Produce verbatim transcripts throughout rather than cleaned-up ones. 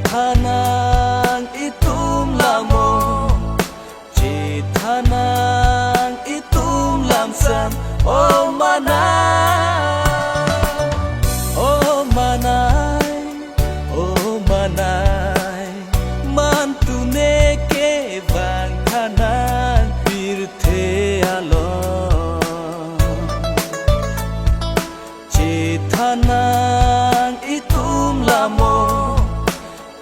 Thanang itum lam o, chethanang itum lam san, o manai, o manai, o manai, mantu neke vang thanang pirthe along. Chethanang itum lam o,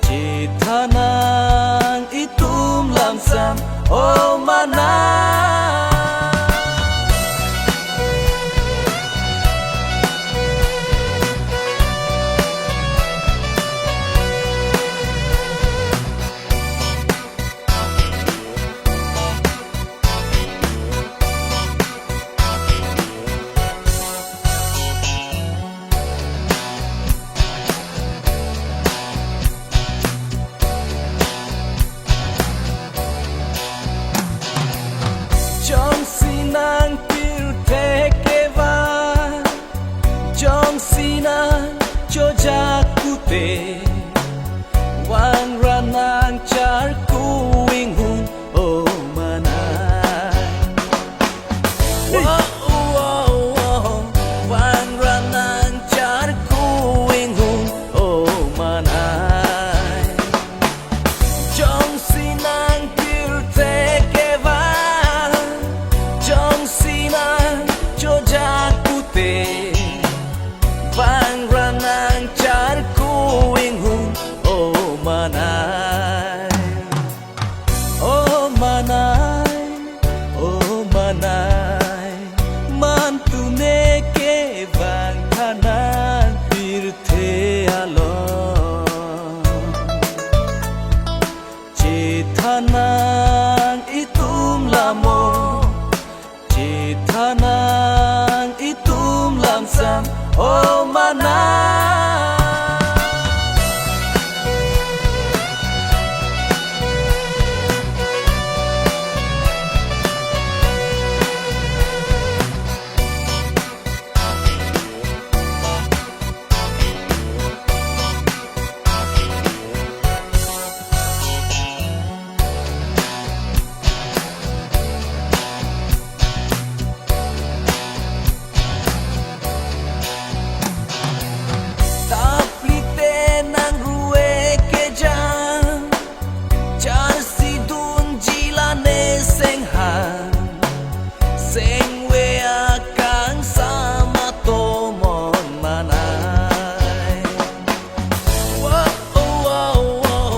chethanang itum lam san, o manai. Jongsi nang pirthe kevang, jongsi nang chojak pute, vangra nang charku inghun, o manai. Wow, wow, wow, vangra nang charku inghun, o manai. Jongsi nang pirthe kevang, jongsi nang chojak pute, vangra nang charku inghun, o manai. O manai, o manai, mantu neke vang thanang pirthe along. Chethanang itum lam o, chethanang itum lam san, o manai. Taplite nang ruve kejang, charsi dunji la ne sengha, sengve akangsam atomon manai. Wow, wow, wow,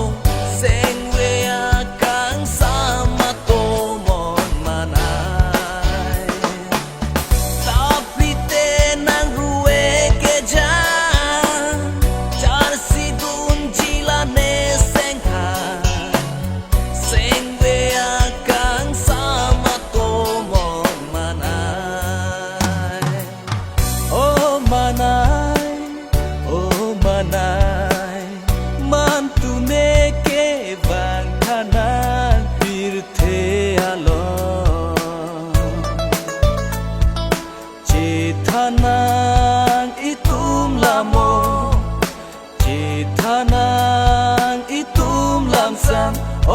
sengve akangsam atomon manai. Taplite nang ruve kejang, charsi dunji la ne sengha, sengve akangsam atomon manai. O manai, o manai, mantu neke vang thanang pirthe along. Chethanang itum lam o, chethanang itum lam san, o